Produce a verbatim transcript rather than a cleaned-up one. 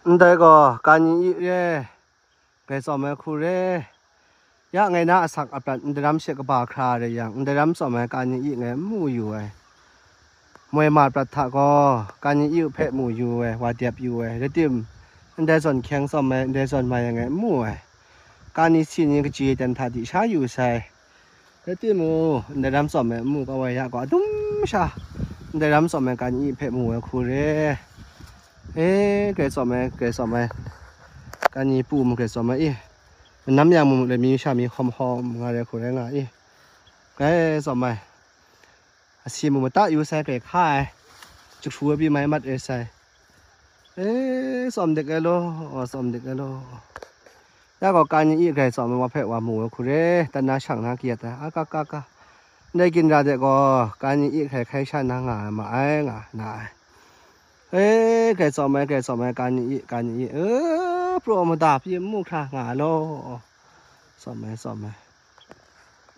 Ndai gaw kani i re, grai tsawm ai hku re. Ya ngai na asak aprat ndaram she kaba hkra re yang, ndaram tsawm ai kani i ngai n mu yu ai. Moi ma prat hta gaw, kani i hpe mu yu ai, wa dep yu ai, rai tim, ndai zawn hkyeng tsawm ai, ndai zawn mai ai ngai n mu ai. Kani si ni kaji ten hta di sha yu sai. Rai timung, ndai ram tsawm ai n mu kau ai ya gaw, adum sha, ndai ram tsawm ai kani i hpe mu ai hku re. E, grai tsawm ai, grai tsawm ai. Kani pu mu grai tsawm ai i. Manam yang mu let mi sha mi hawm hawm nga re hku rai nga i. Grai tsawm ai. Asi mu mata yu sai grai hka ai. Jahkru ai pyi mai mat re sai. E, tsawm dik ai law, tsawm dik ai law. Ya gaw kani i grai tsawm ai wa hpe wa mu ai hku re, dan na shang na kayat ai, a ka ka ka. Ndai ginra de gaw kani i hkrai hkai sha na nga ai ma ai, nga na ai. E, grai tsawm ai, grai tsawm ai, kani i, kani i, e, praw mada pyi n mu hkra nga ai law. Tsawm ai, tsawm ai.